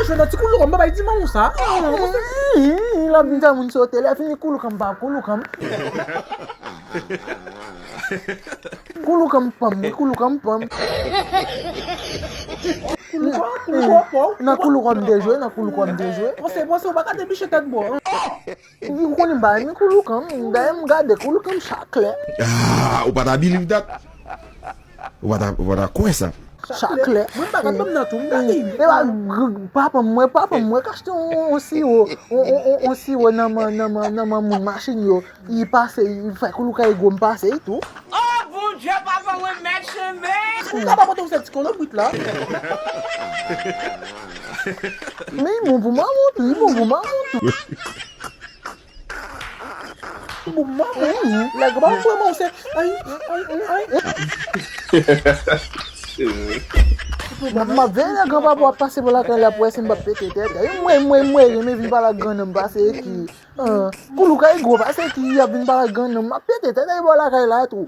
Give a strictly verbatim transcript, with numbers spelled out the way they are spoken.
Jwe nan ti kouloukan, m pa bay di manman w sa. L ap vin fè moun sote, lè fini kouloukan m pa kouloukan m. Kouloukan m pa m, wi, kouloukan m pa m. Kouloukan, kouloukan w pa w. Nan kouloukan m te jwe, nan kouloukan m te jwe. Panse, panse, ou pa ka te biche tèt bò. Ou konnen m pa renmen kouloukan m, dayè m gade kouloukan m chak lè. Ah, ou pa ta believe that? Ou pa ta, ou pa ta kwè sa? Chak lè. Mwen m pa ka ban m nan tou, m gade wi. E pa gr-, papa m, mwen, papa m, mwen k achte yon, yon siwo, yon, yon, yon, yon siwo nan man, nan man, nan man moun machin yo. Li pase, li fè kouloukan e gwo m pase li tou. Oh, Bondye, papa mwen mèt chenbe. Ou ka pa pote yon sèl ti kolobrit la. Men li bon pou manman tou, li bon pou manman tou. Li bon pou manman. Lè granpapa m fè manman se, ay, ay, ay. M ap, m ap veye lè granpapa ap pase bò lakay la pou wè si m p ap pete tèt. Mwen, mwen, mwen renmen vin pale ak grannanm pase ki, ah, kouloukan e gwo pase ki ap vin pale ak grannanm. M ap pete tèt bò lakay la tou.